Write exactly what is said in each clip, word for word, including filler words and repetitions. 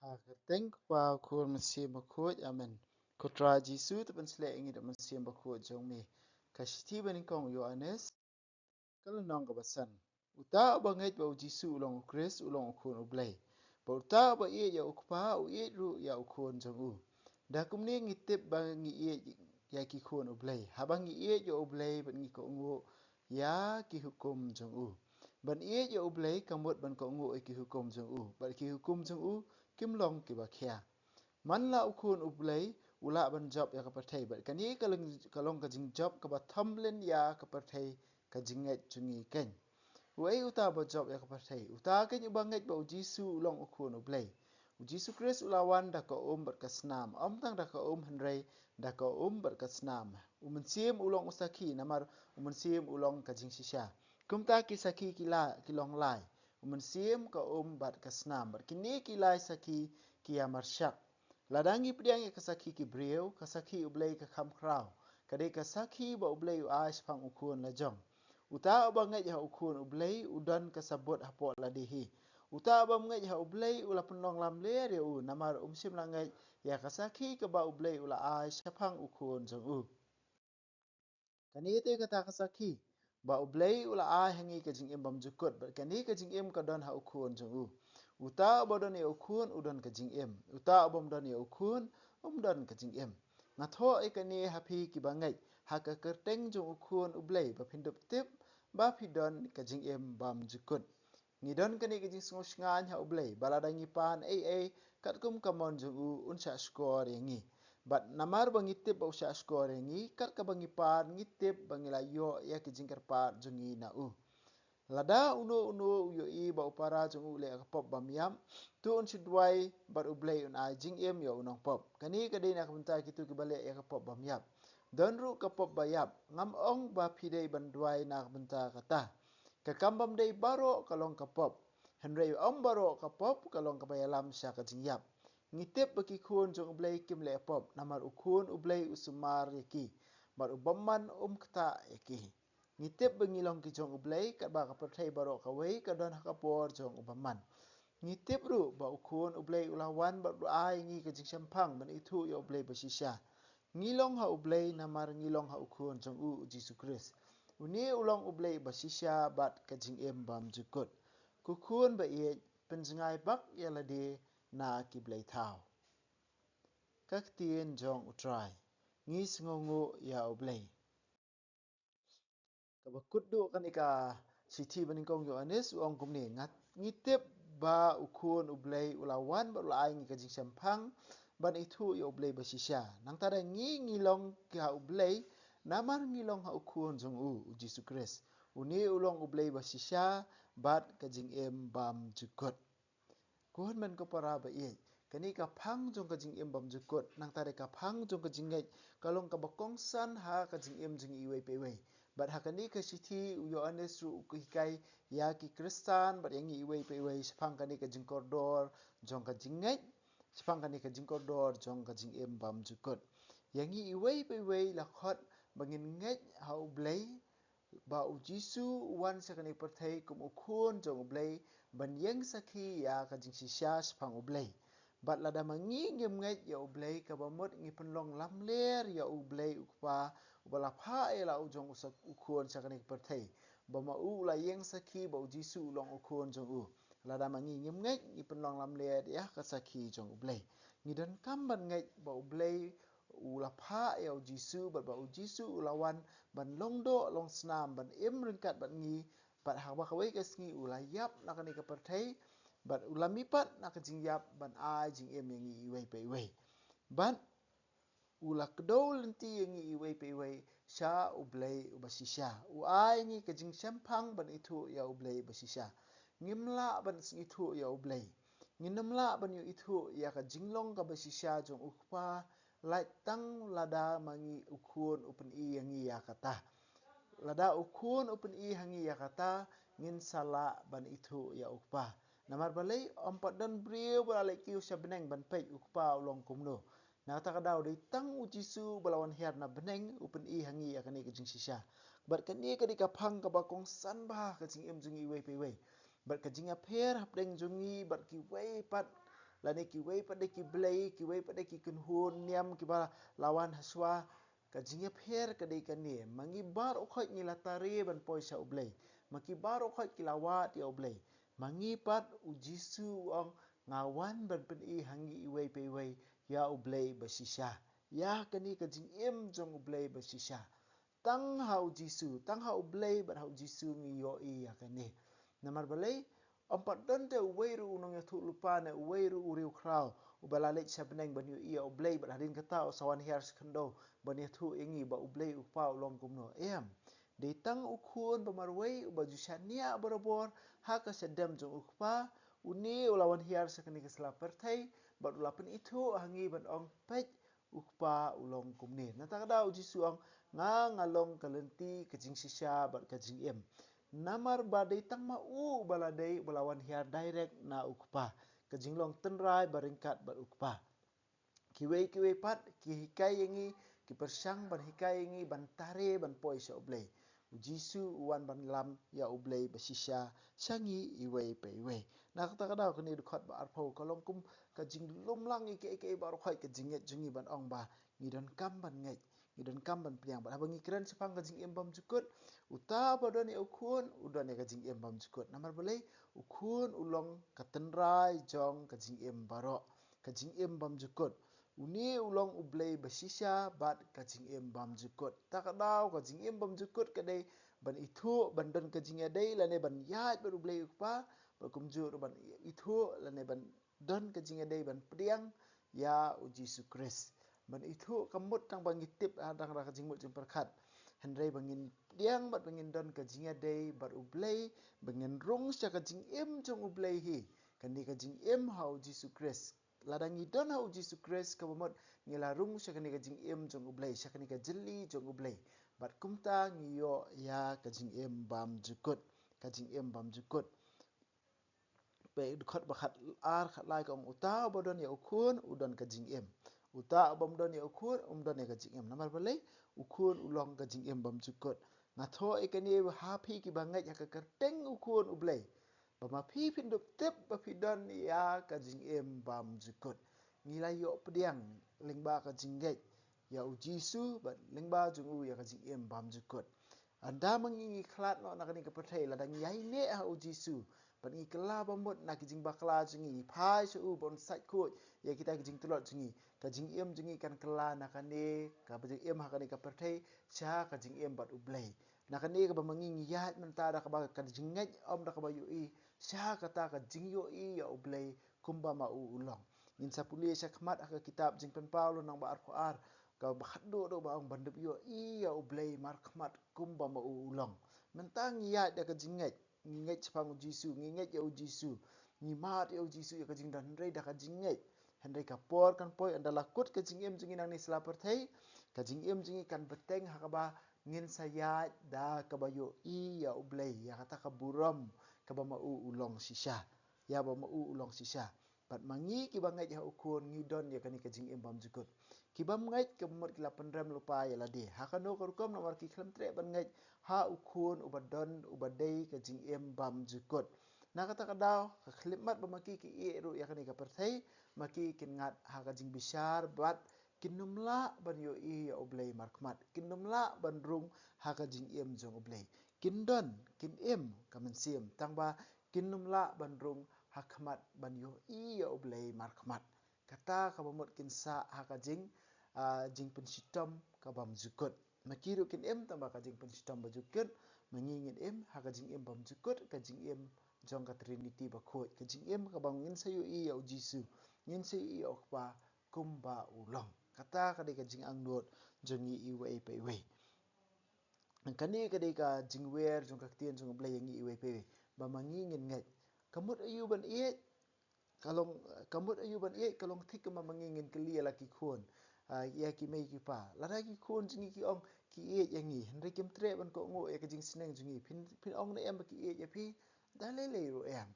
Ha ka kyrteng u Kpa, u Khun, u Mynsiem Bakhuid. Amen. Ko Trai Jisu, to pynshlei ïa ngi da u Mynsiem Bakhuid jong me. Ka shithi ba nyngkong u Ïoannis, ka lynnong kaba san. Uta uba ngeit ba u Jisu u long u Khrist, u long u Khun u Blei. Bad uta uba ïeit ïa u Kpa, u ïeit ruh ïa u Khun jong u. Da kumne ngi tip ba ngi ïeit ïa ki khun u Blei, haba ngi ïeit ïa u Blei bad ngi kohnguh ïa ki hukum jong u. Ban ïeit ïa u Blei ka mut ban kohnguh ïa ki hukum jong u, bad ki hukum jong u kim long kiba khia. Man la u Khun u Blei u lah ban jop ïa ka pyrthei, bad kane ka long, ka long ka jingjop kaba thom lynti ïa ka pyrthei, ka jingngeit jong ngi keiñ. Uei uta ba jop ïa ka pyrthei? Uta keiñ uba ngeit ba u Jisu u long u Khun u Blei. U Jisu Khrist u la wan da ka um bad ka snam, ym tang da ka um hynrei da ka um bad ka snam. U Mynsiem u long u sakhi, namar u Mynsiem u long ka jingshisha. Kumta ki sakhi ki la, ki long lai: u Mynsiem, ka um bad ka snam. Bad kine ki lai sakhi ki ïa marshak. Lada ngi pdiang ïa ka sakhi ki briew, ka sakhi u Blei ka kham khraw. Ka dei ka sakhi ba u Blei u ai shaphang u Khun la jong. Uta uba ngeit ha u Khun u Blei u don ka sabut hapoh lade hi. Uta uba ym ngeit ha u Blei u la pynlong lamler ïa u, namar um shym la ngeit ïa ka sakhi kaba u Blei u la ai shaphang u Khun jong u. Kane te kata ka sakhi, ba u Blei u la ai ha ngi ka jingim bymjukut, bad kane ka jingim ka don ha u Khun jong u. Uta uba don ïa u Khun u don ka jingim. Uta uba ym don ïa u Khun um don ka jingim. Nga thoh ïa kane ha phi kiba ngeit, ha ka kyrteng jong u Khun u Blei, ba phin dup tip ba phi don ka jingim bymjukut. Ngi don kane ka jingsngewshngaiñ ha u Blei, ba lada ngi pan ei ei katkum ka mon jong u, un shahshkor ïa ngi. Bad namar ba ngi tip ba u shahshkor ïa ngi, kat kaba ngi pan ngi tip ba ngi la ïoh ïa ki jingkyrpad jong ngi na u. Lada uno uno u ïohi ba u para jong u u leh ïa ka pop bymïap, to un shu duwai bad u Blei un ai jingim ïa u nongpop. Kane ka dei na ka bynta kito kiba leh ïa ka pop bymïap. Don ruh ka pop baïap, ngam ong ba phi dei ban duwai na ka bynta kata. Ka kam bym dei baroh ka long ka pop, hynrei ym baroh ka pop ka long kaba ïalam sha ka jingïap. Ngi tip ba ki khun jong u Blei kim leh pop, namar u Khun u Blei u sumar ïa ki, bad u bymman um ktah ïa ki. Ngi tip ba ngi long ki jong u Blei, katba ka pyrthei baroh kawei ka don ha ka por jong u bymman. Ngi tip ruh ba u Khun u Blei u la wan bad u ai ïa ngi ka jingshemphang ban ithuh ïa u Blei bashisha. Ngi long ha u Blei namar ngi long ha u Khun jong u, u Jisu Khrist. Une u long u Blei bashisha bad ka jingim bymjukut. Ko khun ba ïeit, pynjngai bak ïa lade na ki blei thaw. Ka ktien jong u Trai. Ngi sngewnguh ïa u Blei. Kaba kut duh kane ka shithi ba nyngkong u Ïoannis u ong kumne: Nga, ngi tip ba u Khun u Blei u la wan bad u la ai ngi ka jingshemphang ban ithuh ïa u Blei bashisha. Nangta da ngi, ngi long ha u Blei namar ngi long ha u Khun jong u, u Jisu Khrist. Une u long u Blei bashisha bad ka jingim bymjukut. Ko hynmen ko para ba ïeit, kane ka phang jong ka jingim bymjukut, nangta da ka phang jong ka jingngeit, ka long kaba kongsan ha ka jingim jong ngi iwei pa iwei. Bad ha kane ka shithi u Ïoannis ruh u hikai ïa ki Khristan bad ïa ngi iwei pa iwei shaphang kane ka jingkordor jong ka jingngeit, shaphang kane ka jingkordor jong ka jingim bymjukut. Ïa ngi iwei pa iwei la khot ba ngin ngeit ha u Blei, ba u Jisu u wan sha kane ka pyrthei kum u Khun jong u Blei, ban ïeng sakhi ïa ka jingshisha shaphang u Blei. Bad lada ma ngi ngim ngeit ïa u Blei, kaba mut ngi pynlong lamler ïa u Blei u Kpa, uba la phah ïa la u jong u sak-, u Khun sha kane ka pyrthei, ba ma u u la ïeng sakhi ba u Jisu u long u Khun jong u. Lada ma ngi ngim ngeit, ngi pynlong lamler ïa ka sakhi jong u Blei. Ngi donkam ban ngeit ba u Blei u la phah ïa u Jisu, bad ba u Jisu u la wan ban long doh long snam, ban im ryngkat bad ngi, bad ha kaba kawei ka sngi u la ïap na kane ka pyrthei, bad u la mihpat na ka jingïap ban ai jingim ïa ngi iwei pa iwei. Bad u la kdew lynti ïa ngi iwei pa iwei sha u Blei uba shisha. U ai ïa ngi ka jingshemphang ban ithuh ïa u Blei uba shisha. Ngim lah ban ithuh ïa u Blei. Ngim lah ban ïoh ithuh ïa ka jinglong kaba shisha jong u Kpa, lait tang lada ma ngi u Khun u pyni ïa ngi ïa kata. Lada u Khun u pyni ha ngi ïa kata, ngin sa lah ban ithuh ïa u Kpa. Namar balei? Ym pat don briew ba la leit kiew sha bneng ban peit u Kpa u long kumno. Na kata ka daw dei tang u Jisu ba la wan hiar na bneng u pyni ha ngi ïa kane ka jingshisha. Bad kane ka dei ka phang kaba kongsan bha ha ka jingim jong ngi iwei pa iwei. Bad ka jingïapher hapdeng jong ngi bad kiwei pat lane kiwei pat de ki blei, kiwei pat de ki kynhun niam kiba la wan hashwa. Ka jingïapher ka dei kane, ma ngi baroh khoit ngi la tare ban poi sha U Blei, ma ki baroh khoit ki la wad ïa U Blei, ma ngi pat, U Jisu u ong, nga wan ban pyni ha ngi iwei pa iwei ïa U Blei ba shisha, ïa kane ka jingim jong U Blei ba shisha. Tang ha U Jisu, tang ha U Blei bad ha U Jisu ngi ïohi ïa kane. Namar balei? Ym pat don te uwei ruh u nongïathuhlypa ne uwei ruh u riewkhraw uba la leit sha bneng ban ïohi ïa U Blei bad hadien kata u sa wan hiar sha khyndew ban ïathuh ïa ngi ba U Blei U Kpa u long kumno. Em. Dei tang U Khun ba marwei uba ju shaniah barabor ha ka shadem jong U Kpa, une u la wan hiar sha kane ka sla pyrthei bad u la pynithuh ha ngi ban ong, peit, U Kpa u long kumne. Nangta ka daw U Jisu u ong, nga nga long ka lynti, ka jingshisha bad ka jingim. Namar ba dei tang ma u uba la dei uba la wan hiar direct na U Kpa, ka jinglong tynrai ba ryngkat bad U Kpa. Kiwei kiwei pat ki hikai ïa ngi, ki pyrshang ban hikai ïa ngi ban tare ban poi sha U Blei. U Jisu u wan ban lam ïa U Blei ba shisha sha ngi iwei pa iwei. Na kata ka daw kane dkhot ba arphew ka long kum ka jinglumlang ïa kiei kiei baroh khoit, ka jingngeit jong ngi ban ong ba ngi donkam ban ngeit, ngi donkam ban pdiang. Bad haba ngi kren shaphang ka jingim bymjukut, uta ba don ïa U Khun u don ïa ka jingim bymjukut. Namar balei? U Khun u long ka tynrai jong ka jingim baroh, ka jingim bymjukut. Une u long U Blei ba shisha bad ka jingim bymjukut. Ta ka daw ka jingim bymjukut ka dei ban ithuh, ban don ka jingïadei lane ban ïaid bad U Blei U Kpa, bad kumjuh ruh ban ithuh lane ban don ka jingïadei ban pdiang ïa U Jisu Khrist. Ban ithuh kam mut tang ba ngi tip, ah, tang da ka jingmut jingpyrkhat. Hynrei ba ngin pdiang bad ba ngin don ka jingïadei bad U Blei, ba ngin rung sha ka jingim jong U Blei hi. Kane ka jingim ha U Jisu Khrist. Lada ngi don ha U Jisu Khrist, kaba mut ngi la rung sha kane ka jingim jong U Blei, sha kane ka jylli jong U Blei. Bad kumta ngi ïoh ïa ka jingim bymjukut. Ka jingim bymjukut. Peit dkhot ba khat ar khat lai ka ong, uta uba don ïa U Khun u don ka jingim. Uta uba ym don ïa U Khun um don ïa ka jingim. Namar balei? U Khun u long ka jingim bymjukut. Nga thoh ïa kane ha phi kiba ngeit ha ka kyrteng U Khun U Blei, ba ma phi phin dup tip ba phi don ïa ka jingim bymjukut. Ngi la ïoh pdiang lyngba ka jingngeit ïa U Jisu bad lyngba jong u ïa ka jingim bymjukut. Ynda ma ngi ngi khlad noh na kane ka pyrthei, lada ngi ïaineh ha U Jisu bad ngi kylla bamut na ki jingbakla jong ngi, ngi phai sha u ban sait khuid ïa kita ki jingtlot jong ngi, ka jingim jong ngi kan kylla na kane, ka jingim ha kane ka pyrthei sha ka jingim bad U Blei. Na kane kaba ma ngi ngi ïaid mynta da kaba ka jingngeit, ym da kaba ïohi, sha kata ka jingïohi ïa U Blei kumba ma u u long. Ngin sa pule sha khmat ha ka kitab Jingpynpaw lynnong ba arphew ar, kaba khatduh duh ba ong ban dup ïohi ïa U Blei markhmat kumba ma u u long. Mynta ngi ïaid da ka jingngeit, ngi ngeit shaphang U Jisu, ngi ngeit ïa U Jisu, ngi mad ïa U Jisu ïa ka jingdon, hynrei da ka jingngeit. Hynrei ka por kan poi ynda la kut ka jingim jong ngi nangne sla pyrthei, ka jingim jong ngi kan bteng ha kaba ngin sa ïaid da kaba ïohi ïa U Blei, ïa kata ka burom kaba ma u u long shisha. Ïa ba ma u u long shisha. Bad ma ngi kiba ngeit ha U Khun ngi don ïa kane ka jingim bymjukut. Ki bym ngeit kaba mut ki la pynrem lypa ïa lade. Ha kano ka rukom? Namar ki khlem treh ban ngeit ha U Khun uba don, uba dei ka jingim bymjukut. Na kata ka daw, ka khyllipmat ba ma ki ki ïeh ruh ïa kane ka pyrthei, ma ki kin ngat ha ka jingbishar bad kin ym lah ban ïohi ïa U Blei markhmat, kin ym lah ban rung ha ka jingim jong U Blei. Kin don, kin im, ka mynsiem, tangba kin ym lah ban rung ha khmat ban ïohi ïa U Blei markhmat. Kata kaba mut kin sah ha ka jing, ah, jingpynshitom ka bymjukut. Ma ki ruh kin im tangba ka jingpynshitom bymjukut, ma ngi ngin im ha ka jingim bymjukut, ka jingim jong ka Trinity bakhuid, ka jingim kaba ngin sa ïohi ïa U Jisu, ngin sa ïohi ïa U Kpa kumba u long. Kata ka dei ka jingangnud jong ngi iwei pa iwei. Kane ka dei ka jingwer jong ka ktien jong U Blei ïa ngi iwei pa iwei, ba ma ngi ngin ngeit. Ka mut aïu ban ïeit? Ka long, ka mut aïu ban ïeit? Ka long thik kumba ma ngi ngin kylli ïa la ki khun, ah, ïa ki mei ki pa. Lada ki khun jong ngi ki ong ki ïeit ïa ngi, hynrei kim treh ban kohnguh ïa ka jingsneng jong ngi, phin, phin ong ne em ba ki ïeit ïa phi? Da lei lei ruh em.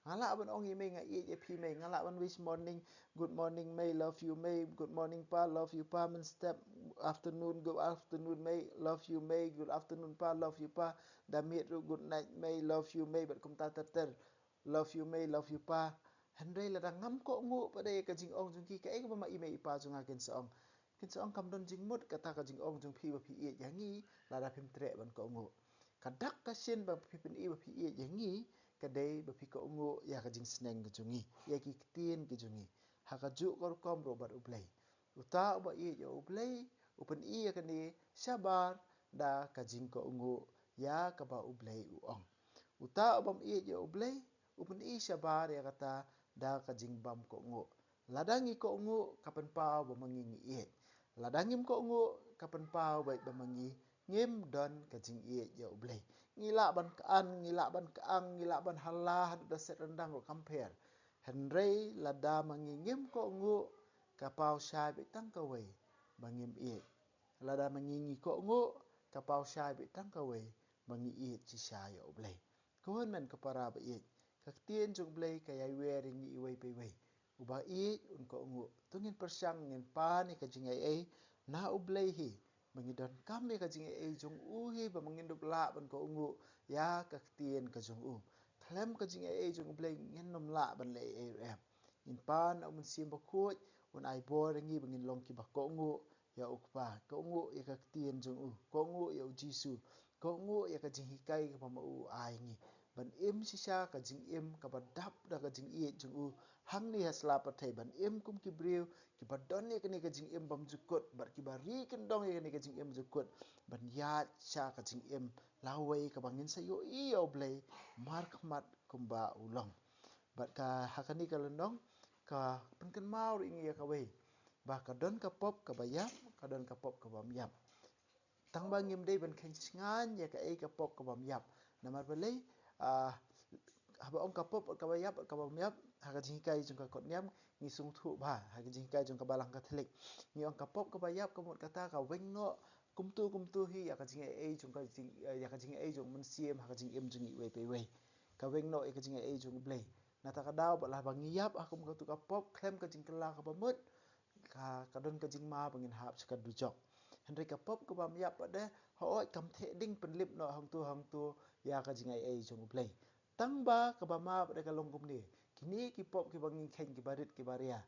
Nga lah ban ong ïa mei nga ïeit ïa phi mei, nga lah ban wish morning, good morning mei, love you mei, good morning pa, love you pa, mynstep, afternoon, good afternoon mei, love you mei, good afternoon pa, love you pa, da miet ruh good night mei, love you mei, bad kumta ter ter, love you mei, love you pa. Hynrei lada ngam kohnguh pat ïa ka jingong jong ki, kaei kaba ma i mei i pa jong nga kin sa ong? Kin sa ong kam don jingmut kata ka jingong jong phi ba phi ïeit ïa ngi lada phim treh ban kohnguh. Ka dak ka shin ba phi pyni ba phi ïeit ïa ngi ka dei ba phi kohnguh ïa ka jingsneng ka jong ngi, ïa ki ktien ki jong ngi. Ha kajuh ka rukom ruh bad U Blei. Uta uba ïeit ïa U Blei u pyni ïa kane shabar da ka jingkohnguh ïa kaba U Blei u ong. Uta u bym ïeit ïa U Blei u pyni shabar ïa kata da ka jingbym kohnguh. Lada ngi kohnguh ka pynpaw ba ma ngi ngi ïeit. Lada ngim kohnguh ka pynpaw beit ba ma ngi ngim don ka jingïeit ïa U Blei. Ngi lah ban khan, ngi lah ban kang, ngi lah ban hala haduh da set ryndang ruh kam pher. Hynrei lada ma ngi ngim kohnguh ka paw shai beit tang kawei ba ngim ïeit. Lada ma ngi ngi kohnguh ka paw shai beit tang kawei ba ngi ïeit shisha ïa U Blei. Ko hynmen ko para ba ïeit, ka ktien jong U Blei ka ïaiwer ïa ngi iwei pa iwei. Uba ïeit un kohnguh. To ngin pyrshang ngin pan ïa ka jingaiei na U Blei hi ba ngi donkam ïa ka jingaiei jong u hi ba ma ngin dup lah ban kohnguh ïa ka ktien ka jong u. Khlem ka jingaiei jong U Blei ngin nym lah ban leh ei ei ruh em. Ngin pan na U Mynsiem Bakhuid un ai bor ïa ngi ba ngin long kiba kohnguh ïa U Kpa, kohnguh ïa ka ktien jong u, kohnguh ïa U Jisu, kohnguh ïa ka jinghikai kaba ma u ai ngi. Ban im shisha ka jingim kaba dap da ka jingïeit jong u hangne ha sla pyrthei, ban im kum ki briew kiba don ïa kane ka jingim bymjukut bad kiba ri kyndong ïa kane ka jingim jukut, ban ïaid sha ka jingim lawei kaba ngin sa ïohi ïa U Blei markhmat kumba u long. Bad ka ha kane ka lynnong ka pynkynmaw ruh ïa ngi ïa kawei ba ka don ka pop kaba ïap, ka don ka pop kaba ym ïap. Tang ba ngim dei ban kheiñ shngaiñ ïa kaei ka pop kaba ym ïap. Namar balei? Ah, haba ong ka pop kaba ïap, kaba ym ïap, ha ka jinghikai jong ka kot niam ngi sngewthuh bha, ha ka jinghikai jong ka Balang Katholik ngi ong ka pop kaba ïap ka mut kata ka weng noh kumto kumto hi ïa ka jingaiei jong ka jing, ïa ka jingaiei jong U Mynsiem ha ka jingim jong ngi iwei pa iwei. Ka weng noh ïa ka jingaiei jong U Blei. Nata ka daw bad lada ba ngi ïap ha kum katu ka pop khlem ka jingkylla kaba mut, ka, ka don ka jingma ba ngin hap sha ka dujok. Hynrei ka pop kaba ym ïap pat de, hooid kam theh ding pynlip noh hangto hangto ïa ka jingaiei jong U Blei. Tang ba kaba ma pat de ka long kumne. Kine ki pop kiba ngi kheiñ kiba rit kiba ria.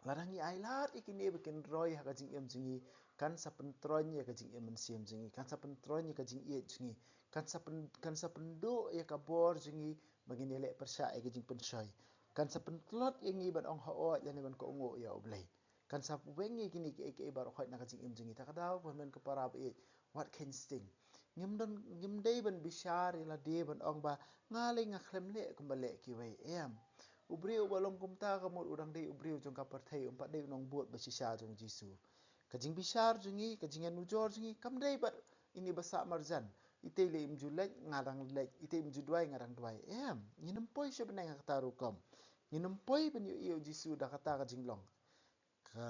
Lada ngi ailad ïa kine ba kin roi ha ka jingim jong ngi, kan sa pyntroiñ ïa ka jingim mynsiem jong ngi, kan sa pyntroiñ ïa ka jingïeit jong ngi, kan sa pyn, kan sa pynduh ïa ka bor jong ngi ba ngin ïaleh pyrshah ïa ka jingpynshoi. Kan sa pyntlot ïa ngi ban ong hooid lane ban kohnguh ïa U Blei. Kan sa weng ïa kine kiei kiei baroh hooid na ka jingim jong ngi. Ta ka daw ko hynmen ko para ba ïeit, wat kheiñ sting. Ngim don, ngim dei ban bishar ïa lade ban ong ba nga lei nga khlem leh kumba leh kiwei, em. U briew uba long kumta ka mut u dang dei u briew jong ka pyrthei, um pat dei u nongbud ba shisha jong U Jisu. Ka jingbishar jong ngi, ka jingïanujor jong ngi kam dei bad ine ba sah marjan. Ite lei im ju leit, nga dang leit, ite im ju duwai, nga dang duwai, em. Ngin ym poi sha bneng ha kata rukom. Ngin ym poi ban ïohi ïa U Jisu da kata ka jinglong. Ka,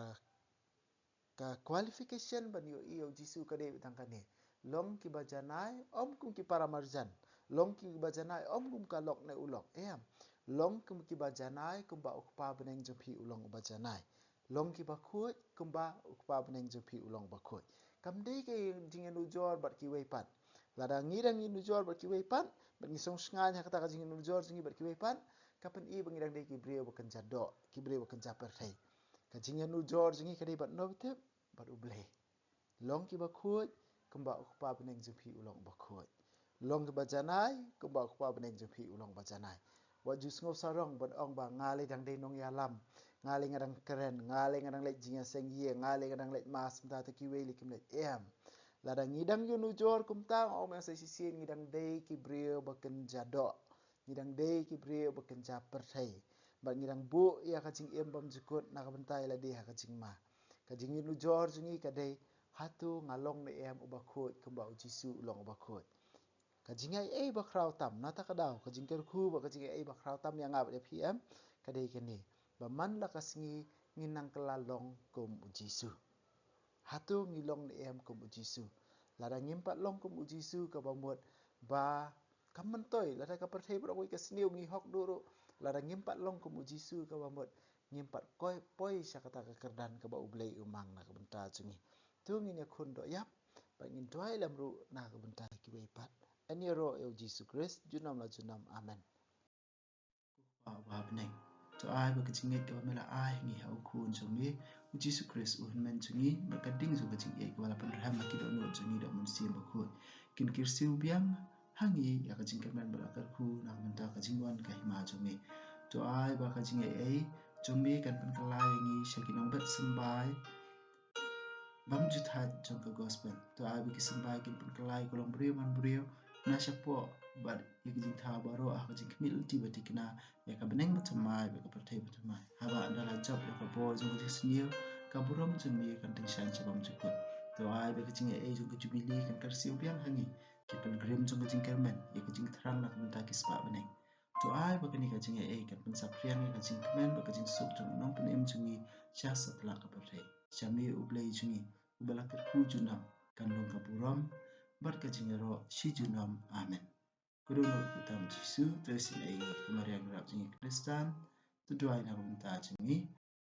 ka qualification ban ïohi ïa U Jisu ka dei beit tang kane. Long kiba janai ym kum ki para marjan. Long kiba janai ym kum ka lok ne u lok, em. Long kum kiba janai kumba U Kpa bneng jong phi u long uba janai. Long kiba khuid kumba U Kpa bneng jong phi u long uba khuid. Kam dei ka jingïanujor bad kiwei pat. Lada ngi dang ïanujor bad kiwei pat, bad ngi sngewshngaiñ ha kata ka jingïanujor jong ngi bad kiwei pat, ka pyni ba ngi dang dei ki briew ba kynja doh, ki briew ba kynja pyrthei. Ka jingïanujor jong ngi ka dei bad no ba tip, bad U Blei. Long kiba khuid kumba U Kpa bneng jong phi u long uba khuid. Long kiba janai kumba U Kpa bneng jong phi u long uba janai. Wat ju sngew sarong ban ong ba nga lei dang dei nongïalam, nga lei nga dang kren, nga lei nga dang leit jingïaseng ïing, nga lei nga dang leit mass, mynta te kiwei lei kim leit, em. Lada ngi dang ïanujor kumta, nga ong ma nga sa shisien ngi dang dei ki briew ba kynja doh. Ngi dang dei ki briew ba kynja pyrthei. Bad ngi dang buh ïa ka jingim bymjukut na ka bynta ïa lade ha ka jingma. Ka jingïanujor jong ngi ka dei, hato nga long ne em uba khuid kumba U Jisu u long uba khuid. Ka jingaiei ba khraw tam, nata ka daw, ka jingkyrkhu bad ka jingaiei ba khraw tam ïa nga bad ïa phi, em, ka dei kane. Ba man la ka sngi ngin nang kylla long kum U Jisu. Hato ngi long ne em kum U Jisu? Lada ngim pat long kum U Jisu kaba mut ba kam myntoi, lada ka pyrthei baroh kawei ka sniew ngi hok duh ruh, lada ngim pat long kum U Jisu kaba mut, ngim pat koi poi sha kata ka kyrdan kaba U Blei u mang na ka bynta jong ngi. To ngin ïakhun doh ïap bad ngin duwai lem ruh na ka bynta kiwei pat. Yn ïaroh ïa U Jisu Khrist junom la junom. Amen. Kpa uba ha bneng. To ai ba ka jingngeit kaba me la ai ha ngi ha u Khun jong me u Jisu Khrist u Hynmen jong ngi, bad ka ding jong ka jingngeit kaba la pynrhem ha ki dohnud jong ngi da u Mynsiem Bakhuid, kin kyrsiew biang ha ngi ïa ka jingkyrmen bad la kyrkhu na ka bynta ka jingwan ka hima jong me. To ai ba ka jingaiei jong me kan pynkylla ïa ngi sha ki nongbet symbai bymjukut jong ka gospel. To ai ba ki symbai kin pynkylla ïa ka longbriew manbriew na shapoh bad ïa ka jingthaw baroh ha ka jingkhmih lynti ba thikna ïa ka bneng bathymmai bad ka pyrthei bathymmai. Haba ynda la jop ïa ka bor jong ka jingsniew, ka burom jong me kan tyngshaiñ sha bymjukut. To ai ba ka jingaiei jong ka jubili kan kyrsiew biang ha ngi, ki pilgrim jong ka jingkyrmen, ïa ka jingthrang na ka bynta ki spah bneng. To ai ba kane ka jingaiei kan pynsaphriang ïa ka jingkmen bad ka jingsuk jong u Nongpynim jong ngi sha satlak ka pyrthei. Sha me u Blei jong ngi uba la kyrkhu junom, kan long ka burom bad ka jingïaroh shi junom. Amen. Ka dohnud kyrteng u Jisu, to isynei ïa ngi, ka Maria nongrap jong ngi Khristan, to duwai na ka bynta jong ngi,